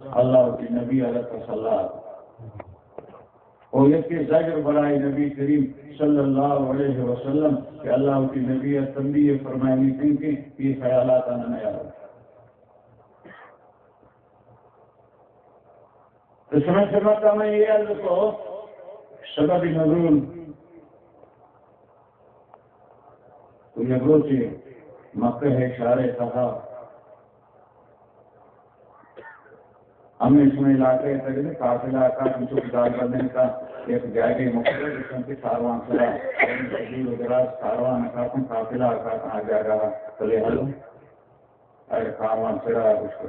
اللہ وتی نبی ءَ را تسلا دات۔ او یکے زجر برائے نبی کریم صلی اللہ علیہ وسلم کہ اللہ وتی نبی ءَ تنبیہ فرمائینیت کہ اے خیالات ءَ نہ نیارت۔ تو شمئے خدمت ءَ من اے عرض کو سبب نزول۔ تو یک روچے مکہ ءِ شہر ءِ تہا ہمے شمئے علاقہ ءِ تہ ءَ قافلہ ءَ کاینت، انچو کہ دال بندن کا یک جاگہے مقرر بکنت کہ کاروان سرا، یعنی دور و دراز کاروان ءَ کاینت، قافلہ ءَ کاینت آ جاگہ ءَ، بلے ہلو۔ اگہ کاروان سرا گوشت،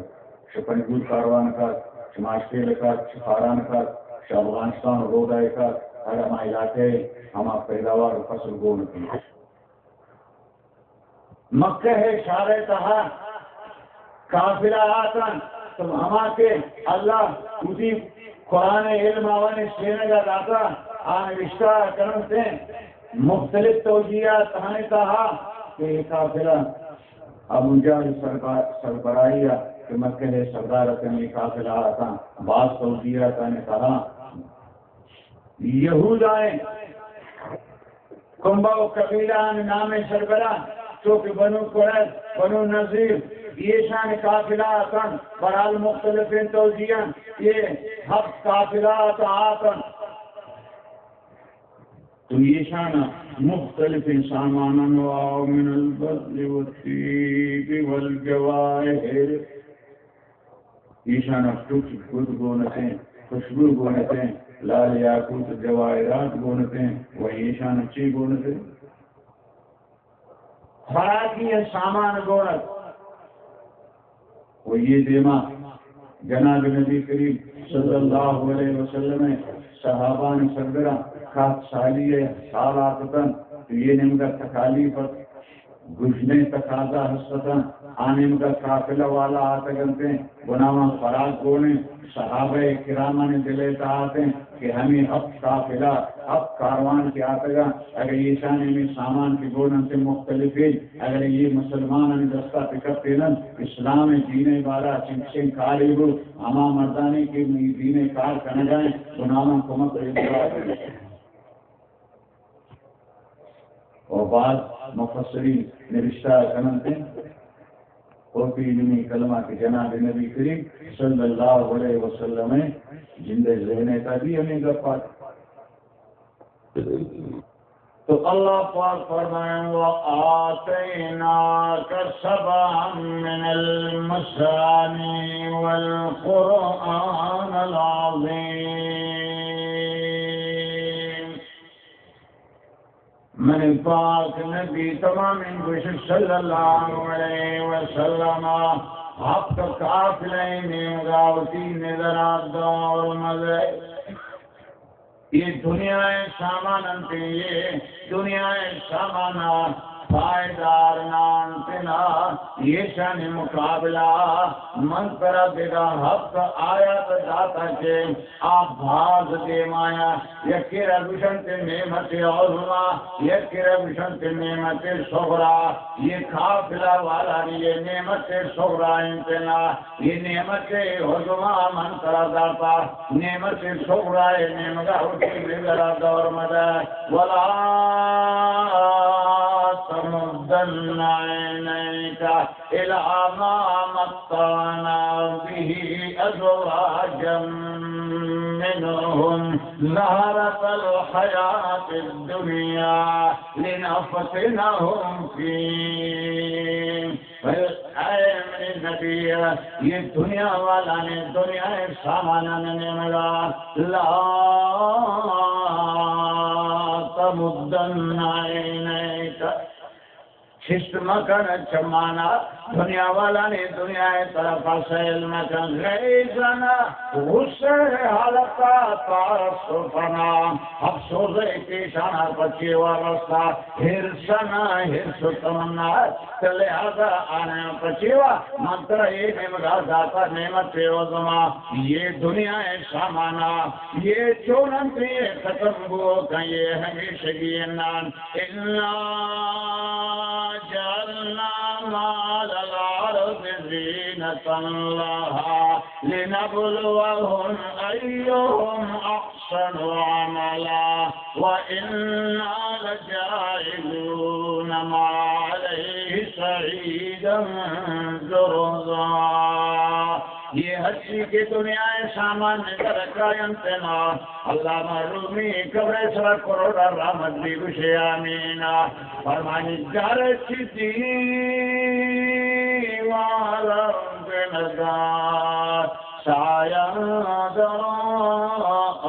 چہ پنجگور کاروان کات، چہ ماشکیل کات، چہ خاران کات، چہ افغانستان روڈ ءَ کات، اگہ ہما علاقہ ءِ ہما پیداوار و فصل گون کنت۔ مکہ ءِ شہر ءِ تہا قافلہ آتن، تو ہما کہ اللہ وتی قرآن ءِ علم آوانی سینگ ءَ داتا، آ نبشتہ کننت مختلف توجیہات آنی تہا کہ اے قافلہ ابو جہل سربا-، سربراہی ءَ کہ مکہ ءِ سردار اتیں، اے قافلہ اتاں، باز توجیہات آنی تہا یہودائیں کنبہ و قبیلہ آنی نامیں سربراہ، چو کہ بنو قریظ، بنو نضیر، ایشان قافلہ اتاں، بہرحال مختلفیں توجیہاں، اے ہفت قافلہ اتاں، آتاں۔ تو ایشان مختلفیں ساماناں، و من البر والطیب والجواہر، ایشان ٹچ گد گون اتیں، خوشبو گون اتیں، لال یاقوت جواہرات گون اتیں، و ایشان چی گون اتیں؟ خوراکی سامان گون ات۔ و اے دیما جناب نبی کریم صلی اللہ علیہ وسلم ءِ صحابانی سربراں کہت سالی ءِ سال آتتن، تو اے نیمگا تکالیف ات، گژنیں تقاضا ہستتن، آ نیمگا قافلہ والا آتگنتیں، گناواں خوراک گونیں، صحابہ کرامانی دل ءِ تہا اتیں کہ ہمے ہفت قافلہ، ہفت کاروان کہ آتگاں، اگہ ایشانی ہمے سامان کہ گون انت مختلفیں، اگہ اے مسلمانانی دستا بکپیننت، اسلام ءِ دین ءِ بارہ چنچیں کارے بو، ہما مردانی کہ اے دین ءِ کار کنگا انت، گناواں کمک ءُ امداد کننت۔ و بعض مفسرین نبشتہ کننت، او پی علمی کلمہ کہ جناب نبی کریم صلی اللہ علیہ وسلم ءِ جند ءِ ذہن ءِ تہا بھی ہمے گپ ات۔ تو اللہ پاک فرمائیں، وآتیناک سبعا من المثانی والقرآن العظیم۔ من پاک نبی تمام گوش صلی اللہ علیہ وسلم، ہفت قافلہ نیمگا وتی نظرات دور مدے۔ اے دنیا ءِ سامان انت، اے دنیا ءِ سامان ءَ پائدار نہ انت نا، ایشانی مقابلہ من ترا دگہ ہفت آیات داتا کہ آ باز دیمایا، یکے را گوشنت نعمت عظمی، یکے را گوشنت نعمت صغری۔ اے قافلہ والانی اے نعمت صغری انت نا، اے نعمت عظمی من ترا داتا، نعمت صغری نیمگا وتی نظرا دور مدے۔ ولا تمدن عینیک الی ما متعنا به ازواجا منهم زهرة الحیات الدنیا لنفتنهم فیه۔ اے منی نبی، اے دنیا والانی، دنیا ءِ سامانانی نیمگا لا تمدن عینیک، چست مکن چمانا، دنیا والانی دنیا ءِ طرفا سیل مکن، غیظا، غصہ ءِ حالتا، تاسفا، افسوس ءِ کہ ایشانا پچے وا رستا، حرصا، حرص و تمنا، تو لہذا آناں پچے وا من ترا اے نیمگا داتا نعمت عظمی، اے دنیا ءِ سامانا، اے چون انت، اے ختم بوت، اے ہمیشگی نہ انت۔ انا جعلنا ما علی الارض زینة لها لنبلوهم أيهم أحسن عملا وإنا لجاعلون ما عليها صعيدا جرزا. یہ ہرچی کہ دنیا ءِ سامان نظر کاینت نا، علامہ رومی قبر ءِ سرا کروڑا رحمت بی، گوشے آمین. فرمانی در چی دیوارم بندات سایه در آ،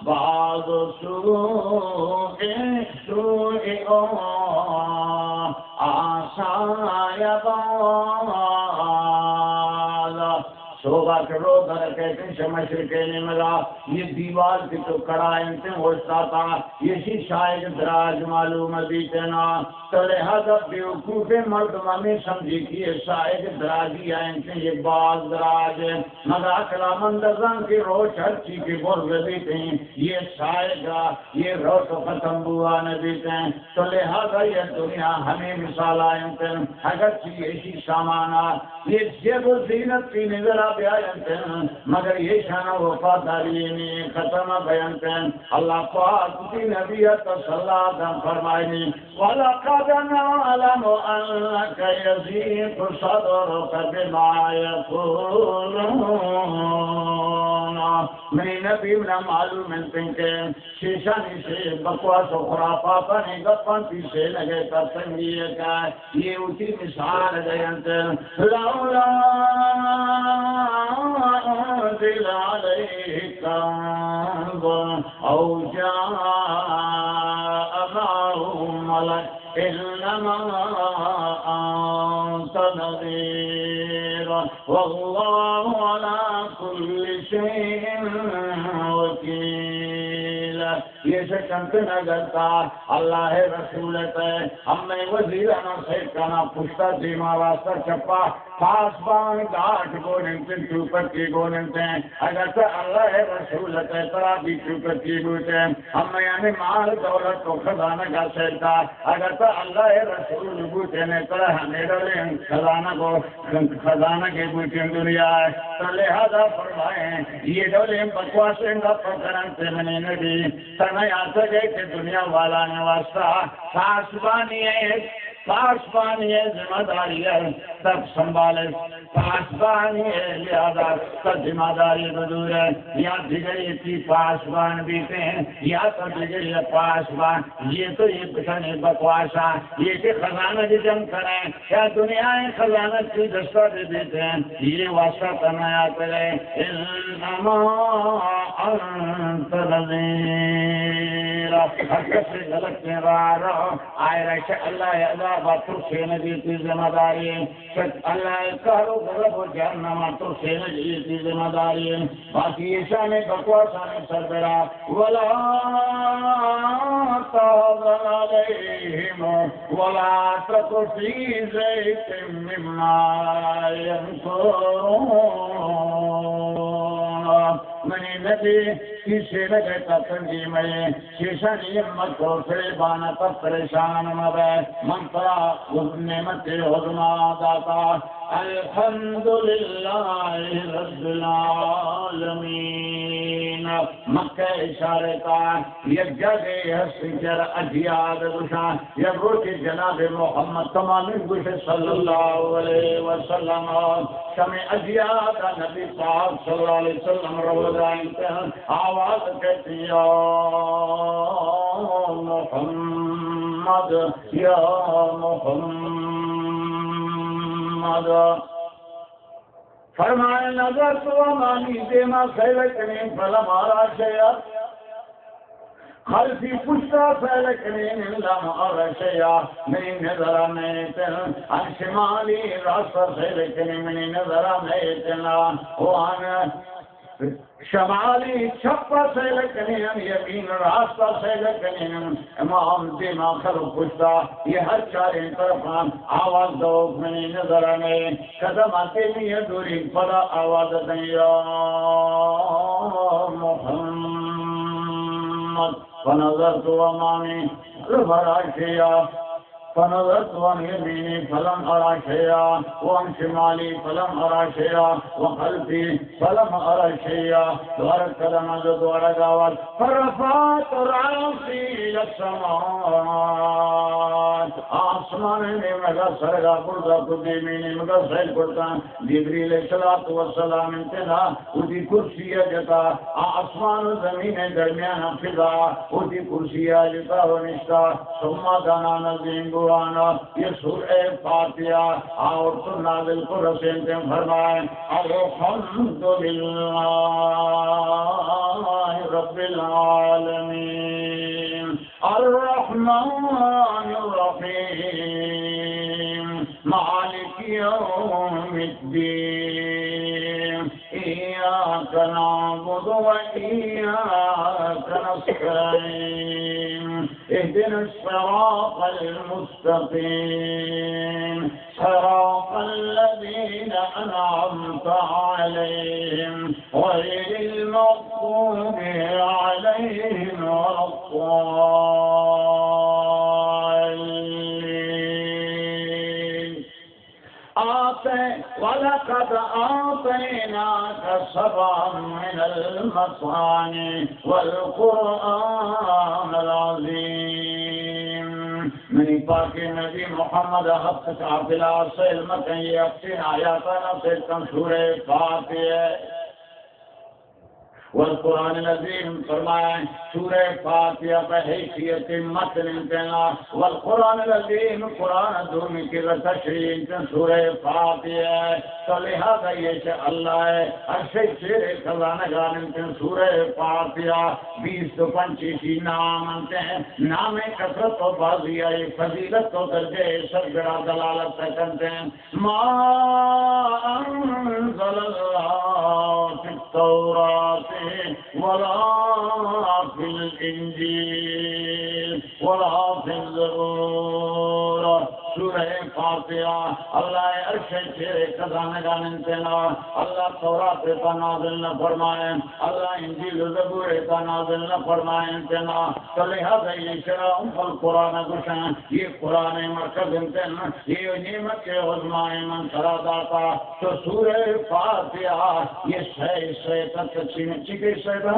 باز سوء سوء آ، آسایه باز. صبح کہ روز در کیتیں شہ مشرق ءِ نیمگا، یہ دیوال کہ تو کڑا انت اوشتاتا، یہ شی سائگ دراج معلوم بیتنا. تو لہذا بیوقوفیں مردم ہمیں سمجھی کہ یہ سائگ دراجی انت، یہ باز دراج انت. مگر عقلمند زان کہ روچ ہرچی کہ برز بیتیں، یہ سائگا یہ روچ ختم بوا نہ بیتیں. تو لہذا یہ دنیا ہمیں مثالا انت، اگرچہ ایشی سامانا یہ زیب و زینت کی نظرا بیاینت، مگر ایشانا وفاداری نی، ختم بینت. اللہ پاک وتی نبی ءَ تسلا دن فرمائنی، ولقد نعلم أنك يضيق صدرك بما يقولون. منی نبی، منا معلوم انت کہ شیشانی سے بکواس و خرافاتانی گپاں تئی سینگ ءَ تنگی ءَ کئیت. یہ وتی مثال دینت، لولا أنزل عليه كنز أو جاء معه ملك إنما أنت نذير والله على كل شيء وكيل. یہ شک انت نہ گلتا اللہ ءِ رسول ءَ، ہمے وزیرانا سیکانا پشتا دیما راستا چپا پاسبان گاٹ گون انت، ٹوپکی گون انت. اگر تو اللہ ءِ رسول ءَ، ترا بھی ٹوپکی بوتے، ہمے یعنی مال دولت و خزانہ کا سیتا. اگر تو اللہ ءِ رسول بوتے نے، ترا ہمے ڈولیں خزانہ کو خزانہ کے بوتے دنیا ءَ. تو لہذا فرمائیں، یہ ڈولیں بکواسیں گپ کرنت منی نبی، تنہا آتگے کہ دنیا والانی واسطہ پاسبانی ءِ، پاسبانی ءِ ذمہ داری ءَ، تب سنبھالے. پاسبانی ءِ لحاظا تو ذمہ داری بدور ئے، یا دگرے تئی پاسبان بیتے یا تو دگرے پاسبان. یہ تو یہ بکنے بکواسا، یہ کہ خزانہ کی جم کریں، یا دنیا ءِ خزانہ تئی دستا دے دیتے، یہ واسطہ تنہا آتگے. إنما أنت نذير. ہر کس غلط راہ رو، آئرا شہ اللہ ءِ عذابا ترسینگی تئی ذمہ داری، شہ اللہ ءِ قہر و غضب و جہنما ترسینگی تئی ذمہ داری. باقی ایشانی بکواسانی سربرا، ولا تحزن عليهم ولا تك في ضيق مما يمكرون. منی نبی، تئی سینگ ءَ تنگی مئے، شیشانی ہمت و فریبانا تو پریشان مبے. من ترا نعمت عظمی داتا. الحمد لله رب العالمين. مکہ ءِ اشارتا یک جاگہے ہست کہ آرا اجیاد گوشاں. یک روچے جناب محمد تمامیں گوشے صلی اللہ علیہ وسلم، شمے اجیاد نبی پاک صلی اللہ علیہ وسلم روگا انت، آواز کئیت، یا محمد، یا محمد. فرمائے، نظرت امامی دیما سیل کنیں فلم ارى شيئا، خلفی پشتا سیل کنیں لم ارى شيئا، منی نظرا نئیت. عن شمالی راستا سیل کنیں، منی نظرا نئیت. وعن شمالی چپا سیل کنیں، عن یمین راستا سیل کنیں. امام دیما، خلف پشتا، یہ ہر چاریں طرفاں آواز دوک، منی نظرا نئیت. قدم آتے میں یہ دوری پدا آواز دیں، یا محمد. فنظرت امامی، لم ارى شيئا. فنظرت عن يميني فلم أرى شيئا، وعن شمالي فلم أرى شيئا، وخلفي فلم أرى شيئا. دوارگ کدم از دوارگ آورت. فرفعت رأسي إلى السماء. آسمان نیمگا سرگا برزا کو دیمی نیمگا سیل کرتاں. جبریل علیہ الصلوۃ والسلام انتنا وتی کرسی ءَ جتا، آسمان و زمین ءِ درمیان ءَ فضا، وتی کرسی ءَ جتا و نشتا. ثم دنا، نزینگوانا، یہ سورہ فاتحہ آورت و نازل کو رسینتے فرمائے، الحمد للہ رب العالمین، الرحمن الرحیم، مالک یوم الدین. إياك نعبد وإياك نستعين. اهدنا الصراط المستقيم. صراط الذين أنعمت عليهم غير المغضوب عليهم ولا الضالين. آت-، ولقد آتيناك سبعا من المثاني والقرآن العظيم. منی پاک نبی محمد، ہفت قافلہ سیل مکن، یہ ہفتین آیاتانا سیل کن سورہ فاتحہ. والقرآن العظیم فرمائے، سورہ فاتحہ پہ حیثیت متن انتنا، والقرآن العظیم، قرآن دومی کی تشریح انتن سورہ فاتحہ. تو لہذا یہ کہ اللہ ہے، عرش چیر خزانہ گان انتن سورہ فاتحہ، بیست و پنچ ایشی نام انتن، نام کثرت و بازی آئی فضیلت و درجہ سرگڑا دلالت کنتن. ما أنزل الله في التوراة ولا في الإنجيل ولا في الزبور. سورہ فاتحہ، اللہ عرش چیر خزانگان انتنا، اللہ تورات تا نازل نہ فرمائے، اللہ انجیل و زبور تا نازل نہ فرمائے انتنا. تو لہذا یہ شرع ام القرآن گوشن، یہ قرآن مرکز انتن، یہ نعمت عظمی من سرا داتا. تو سورہ فاتحہ یہ سہ حصے تا تقسیم، چی کے حصے تا؟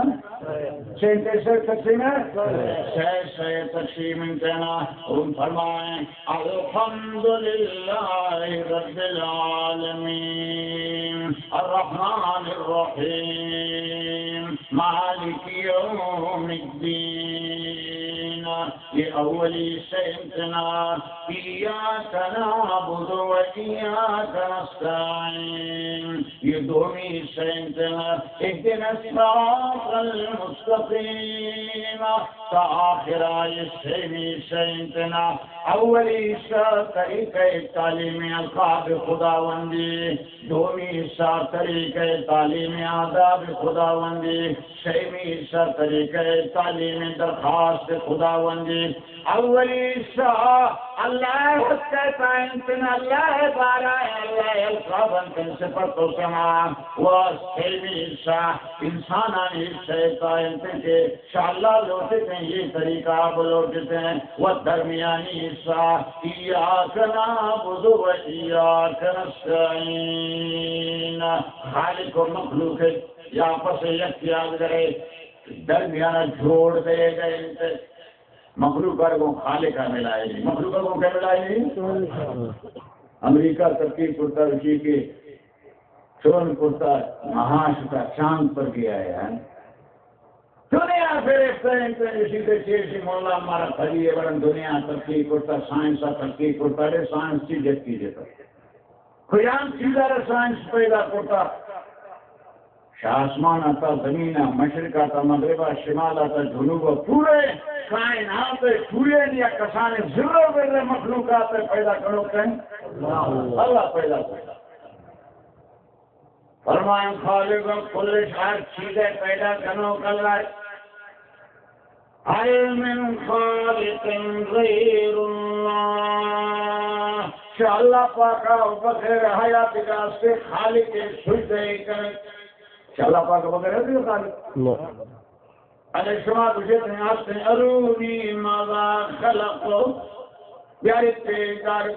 سہ حصے تقسیم ہے؟ سہ حصے تقسیم انتنا. ہم فرمائیں، الحمد لله رب العالمين، الرحمن الرحيم، مالك يوم الدين. یہ اولی حصہ انتنا، إياك نعبد وإياك نستعين. یہ دومی حصہ انتنا، اهدنا الصراط المستقيم. تا آخرا یہ سیمی حصہ انتنا، اولی حصہ طریقہ تعلیم القاب خداوندی، دومی حصہ طریقہ تعلیم آداب خداوندی، سیمی حصہ طریقہ تعلیم درخواست خداوندی. اولی حصہ اللہ حق تا انتن، اللہ بارہ، اللہ القاب انتن صفت و سما. و سیمی حصہ انسانانی حصہ تا انتن کہ شاء اللہ لوٹتے ہیں، یہ طریقہ اب لوٹتے ہیں. و درمیانی حصہ، إياك نعبد وإياك نستعين. خالق و مخلوق یا آپس یک یاد کرے، درمیان جوڑ دے گئے انت. مخلوق کو خالق ملائے نہیں، مخلوق کو کیا ملائے نہیں؟ امریکہ ترقی کرتا، اسی کے چون کرتا، معاش کا چاند پر گیا ہے. دنیا فرشتہ انت، اسی تے چیشی مولا مارا پھلی ہے، ورن دنیا ترقی کرتا، سائنس ترقی کرتا، رے سائنس چی جتی جتا. کجام چیز ءَ را سائنس پیدا کرتا؟ شہ آسمان ءَ تا زمین ءَ، مشرق ءَ تا مغرب ءَ، شمال ءَ تا جنوب ءَ، پورے کائنات ءَ، پورے نیا کسانیں ذرہ ذرہ مخلوقات ءَ پیدا کنوک کئے؟ اللہ پیدا کرتا. فرمائیں، خالق کل، ہر چیز ءَ پیدا کنوک اللہ. هل من خالق غير الله. شہ اللہ پاک ءَ بغیر حیات کا سے خالق سجدہ کرے؟ شہ اللہ پاک ءَ بغیر ہے کوئی خالق؟ نو. ارے شما گوشت ہیں، ہست ہیں، أروني ماذا خلق بیارے پیش دار۔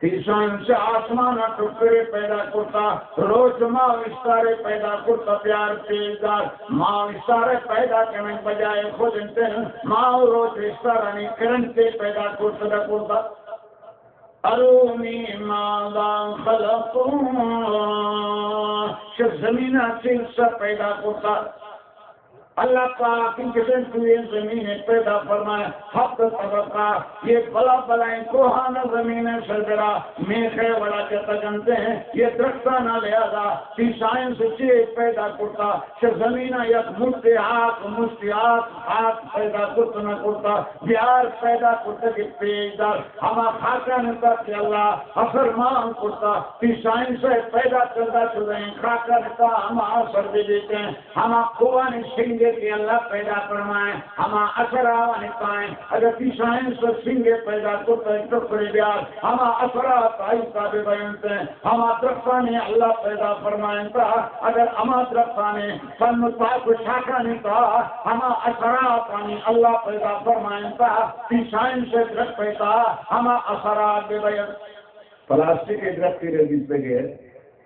تی سائنس آسمان ٹکرے پیدا کرتا، روچ ماہ استارے پیدا کرتا، بیار پیش دار۔ ماہ استارے پیدا کرنے بجائے خود انتن ماہ و روچ استارانی کرنٹے پیدا کرتا دا کرتا۔ ارونی ماذا خلق اللہ، چہ زمین ءَ چہ سر پیدا کرتا۔ اللہ پاک انچیں دوئیں زمین پیدا فرمائے، ہفت طبقہ، یہ بلا بلائیں کوہان زمین سربرا میخے وڑا جتا جنتے ہیں، یہ درختانا لہذا تی سائنس چے پیدا کرتا، چہ زمین یک مٹے ہاک، مشتے ہاک، ہاک پیدا کرت نہ کرتا، بیار پیدا کرتا کہ پیش دار۔ ہما خاکانی تہا کہ اللہ افرمان کرتا، تی سائنس ءَ پیدا کردہ شدہ ہیں، خاکانی تہا ہما اثر بہ بیت ہیں، ہما کوہانی سنگے کہ اللہ پیدا فرمائیں، ہما اثر آوانی تہا ہیں۔ اگر تی سائنس ءَ سنگے پیدا کرتا ہے، ٹکرے بیار، ہما اثرات آئی تہا بہ بینت ہیں، ہما درختانی اللہ پیدا فرمائیں تا، اگر ہما درختانی پن و تاک و شاخانی تہا ہما اثرات آنی اللہ پیدا فرمائیں تا، تی سائنس ءَ درخت پیدا ہما اثرات بہ بینت۔ پلاسٹک ءِ درختے را دیستگ ئے،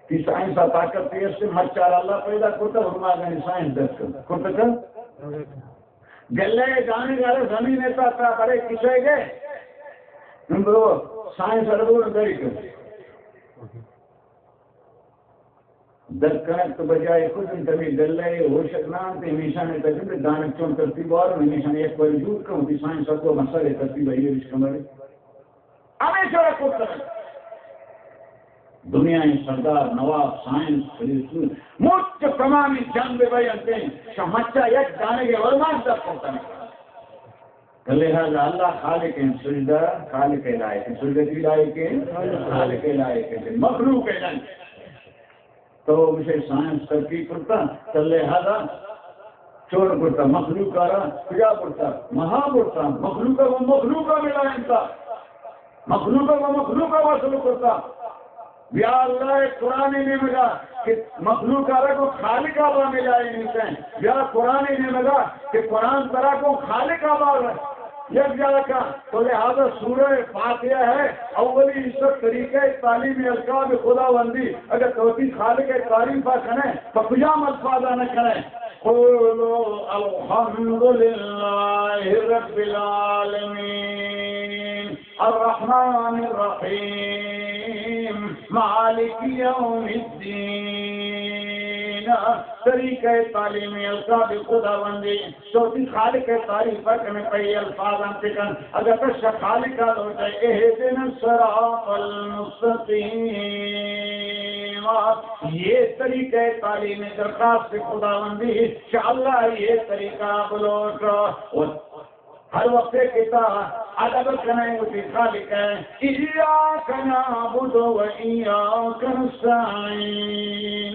تی سائنس ءَ طاقت تے است، مرچی را اللہ پیدا کرتا، ہرماگانی سائنس دست کرتا۔ کرتا کن؟ گلہ ءِ دانگ ءَ را زمین ءِ تہا تا برے کشائے گئے۔ نوں برو سائنس ءَ را بگو دری کن۔ در کنگ تو بجائے خود انت، ہمے گلہ ءِ ہوشک نہ انت، ہمیشانی تجربہ دانگ چون ترتیب وارن، ہمیشانی یک بار جوڑ کن، وتی سائنس ءَ کو مسئلہ ترتیب ءَ ایش کمرے۔ ہمیشہ را کرتگ۔ دنیا ءِ سردار، نواب، سائنس، فیلسوف، مچ تمامی جنگ بہ بینت، شمچا یک دانگے ورماز در کرتگ۔ تو لہذا اللہ خالق ہیں، سجدہ خالق ءِ لائق ہیں، سجدہ کی لائق ہیں؟ خالق ءِ لائق ہیں، مخلوق ءِ لائق۔ تو مشے سائنس ترقی کرتا، تو لہذا چور کرتا، مخلوق ءَ را کجا برتا؟ مہا برتا، مخلوق ءَ مخلوق ءَ ملائینتا، مخلوق ءَ مخلوق ءَ وصل کرتا۔ بیا اللہ ءِ قرآن ءِ نیمگا کہ مخلوق ءَ را گوں خالق ءَ با ملائینیت ہیں۔ بیا قرآن ءِ نیمگا کہ قرآن ترا گوں خالق ءَ با یک جاگہ کا۔ تو لہذا سورہ فاتحہ ہے، اولی حصہ طریقہ تعلیم القاب خداوندی۔ اگر تو وتی خالق ءِ تعریف ءَ کنے، تو کجام الفاظ ءَ نہ کنے؟ قولوا الحمد للہ رب العالمین۔ الرحمن الرحیم، مالک یوم الدین۔ طریقہ تعلیم القاب خداوندی، تو وتی خالق ءِ تعریف ءَ کنے، پہ اے الفاظاں بکن۔ اگر تو شہ خالق ءَ لوٹے، اہدنا الصراط المستقیم، یہ طریقہ تعلیم درخواست خداوندی، شہ اللہ یہ طریقہ بلوٹ۔ و ہر وقت کہ تا ادب کنئے وتی خالق ءَ، ایاک نعبد و ایاک نستعین،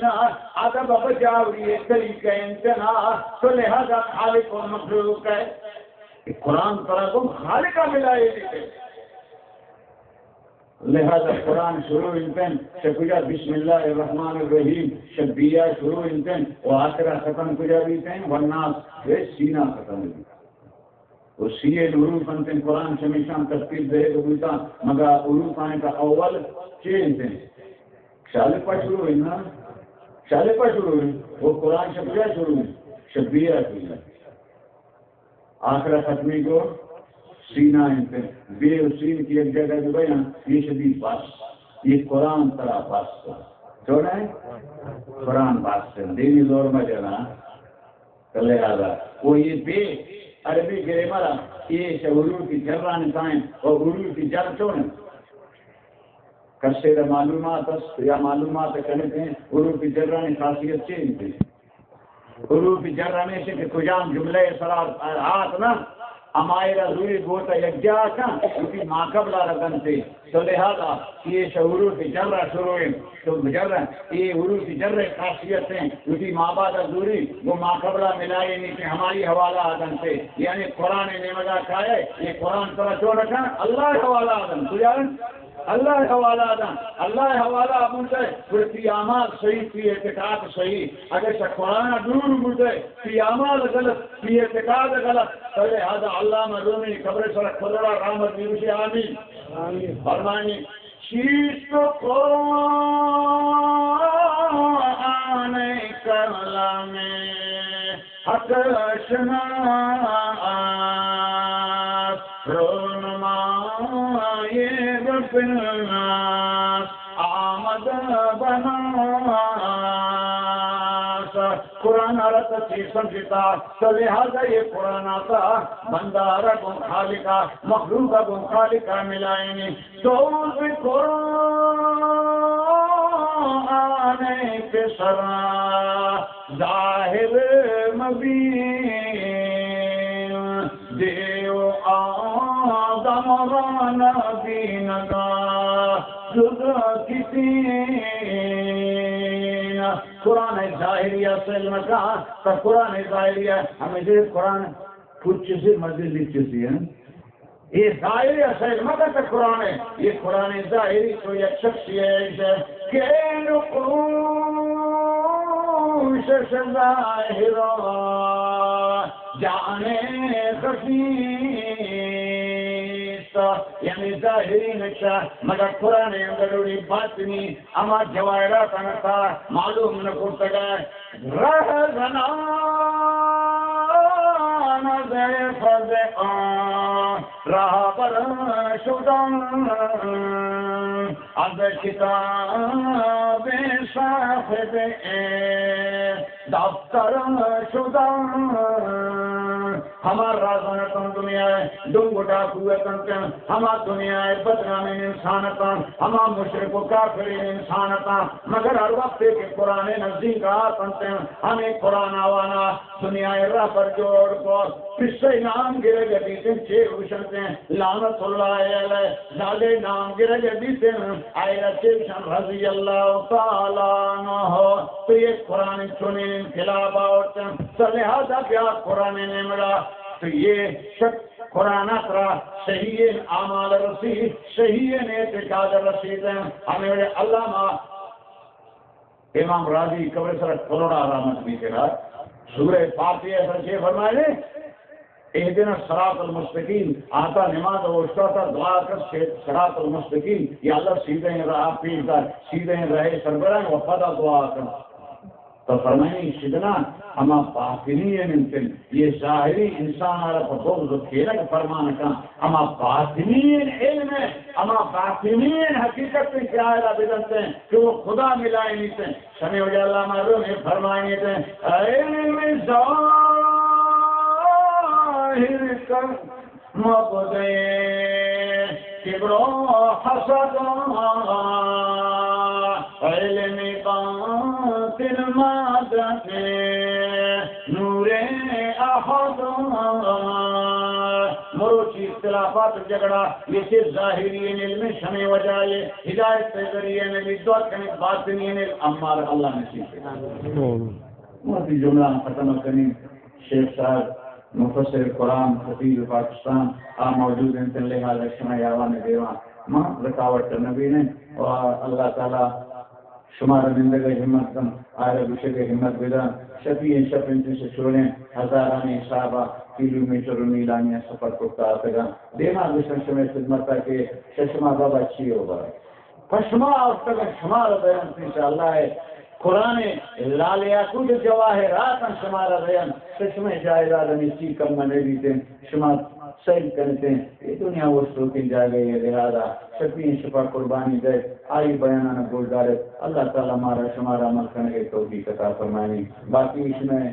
ادب بجاوری طریقہ انت نا، تو لہذا خالق و مخلوق ءَ۔ قرآن ترا گوں خالق ءَ ملائے دیتے۔ لہذا قرآن شروع انتن، شہ کجا؟ بسم اللہ الرحمن الرحیم، شہ بیا شروع انتن و آخرا ختم کجا بیتن؟ والناس، بے سینا ختم بیتن۔ و سی ءِ حروف انت، قرآن چمیشان ترتیب دئیگ بوتاں، مگہ حروفانی تہا اول چے انت؟ شالپا شروع انت نا؟ شالپا شروع انت۔ و قرآن شہ کجا شروع انت؟ شہ بیا شروع انت۔ آخرا ختمی کو سینا انت۔ بے و سین کہ یک جگہ بہ بیاں، یہ شدی بس۔ یہ قرآن ترا بس۔ چون ہے؟ قرآن بس۔ دینی زور مجنا۔ تو لہذا و یہ بے، عربی گرامر ءَ، یہ شہ حروف جرانی تہا انت، و حروف جر چون انت؟ کسے را معلومات است یا معلومات کنت ہیں، حروف جرانی خاصیت چے انت؟ حروف جر ہمیش انت کہ کجام جملہ ءِ سرا آت نا، ہمائی را زوری گوتا یک جاہ کن، وتی ماقبل ءَ را دنتے۔ تو لہذا یہ شہ حروف جر ءَ شروع انت، تو جر ءَ، یہ حروف جر ءِ خاصیت ہیں، اسی مابعد ءَ دوری، وہ ماقبل ءَ ملائے نہیں کہ ہماری حوالہ آدم سے، یعنی قرآن نیمگا کائے، یہ قرآن ترا چون کن، اللہ حوالہ آدم، تو جان، اللہ حوالہ آدم، اللہ حوالہ آدم سے، پھر تی اعمال صحیح، تی اعتقاد صحیح، اگر سے قرآن دور بوتے، تی اعمال غلط، تی اعتقاد غلط، تو لہذا علامہ رومی قبر سر کھلڑا رحمت بیوشی، آمین۔ آمین۔ فرمانی، چیست قرآن کلام حق شناس، رونمای رب الناس آمد بناس۔ قرآن ءَ را تو چی سمجھتا؟ تو لہذا یہ قرآن آتا بندہ را گوں خالقا، مخلوقا گوں خالقا ملائینی۔ تو ز قرآن پسرا ظاہر مبین، دیو آدم را نبینگا جز کتین۔ قرآن ظاہری اصل مکا، تا قرآن ظاہری ہمیں قرآن کچھ سے مزید لکھ سے ہیں۔ یہ ظاہری اصل مکا تا قرآن ہے، یہ قرآن ظاہری تو یک شخصی ہے کہ نقوش ظاہر جانے خفیس، یعنی ظاہری نقشہ مگر قرآن اندر باطنی ہما جواہرات انت معلوم نہ کرتگ۔ رہزنان از فرد آن رہبر شدن، از کتاب صاحب دفتر شدن۔ ہما رازان اتاں دنیا ءِ ڈنگ و ڈاکو اتاں، ہما دنیا ءِ بدنامیں انسان اتاں، ہما مشرک و کافریں انسان اتاں، مگر ہر وقت کہ قرآن نزدیک آتنت، ہمیں قرآن آوانا دنیا ءِ رہبر جوڑ کو، پسے نام گرگ بیتن چیر گشنت، لعنت اللہ علیہ، زالے نام گرگ بیتن، آئرہ چیشن رضی اللہ تعالی عنہ۔ تو یہ قرآن چونیں انقلاب آورتن، تو لہذا بیا قرآن نیمگا، تو یہ شک قرآن اترا صحیح اعمال رسی، صحیح اعتقاد رسیدن۔ ہمیں علامہ امام راضی قبر سر کلوڑا رحمت بھی کرا، سورہ فاتحہ سر چے فرمائے؟ اهدنا الصراط المستقیم۔ آتا نماز اوشتاتا دعا کر، صراط المستقیم، یا اللہ سیدھیں راہ پیش دار، سیدھیں راہ سربران و پدا دعا کر۔ تو فرمائیں شدنا ہما باطنی انتن، یہ ظاہری انسان آرا پہ بغض و کینگ فرمان کن، ہما باطنی علم ہے، ہما باطنی حقیقت کے آئرا بدنتے ہیں کہ وہ خدا ملائے نہیں۔ شمے وجہ اللہ معلوم ہے فرمائیے تے، علم ظاہر کن مبدے کبر و حسد، علم باطن مدد نور احد۔ مروچی اختلافات جھگڑا یہ چیز ظاہری علم شمے وجہ یہ ہدایت ءِ ذریعہ نبی دعا کنیں باطنی علم امار اللہ نصیب کرے۔ آمین۔ وتی جملہ ختم کنیں۔ شیخ صاحب مفسر قرآن خطیب پاکستان آ موجود انت، لہذا شما آوان دیوان ما رکاوٹ نبینیں و اللہ تعالی شمارا نندگ ءِ ہمت دنت، آئرا گوشگ ءِ ہمت بدنت۔ شپی ایں شپ انت، چہ چونیں ہزارانی حساب ءَ کیلومیٹر و میلانی ءَ سفر کرتا آتگاں۔ دیما گوشن شمئے خدمت ءَ کہ شہ شما بابا چی ہو برا۔ پہ شما آفتگ شمارا دینت انشاءاللہ۔ قرآن لال یاقوت جواہرات شمارا دینت۔ شہ شمئے جائیداد ہمے چی کم نہ بیتیں۔ شما سیل کنتیں، اے دنیا اوشتوکیں جاگہے، لہذا شپی شپا قربانی دئے، آئی بیانانا گوشدارے۔ اللہ تعالی مارا شمارا عمل کنگے توفیق عطا فرمائنی۔ باقی شمئے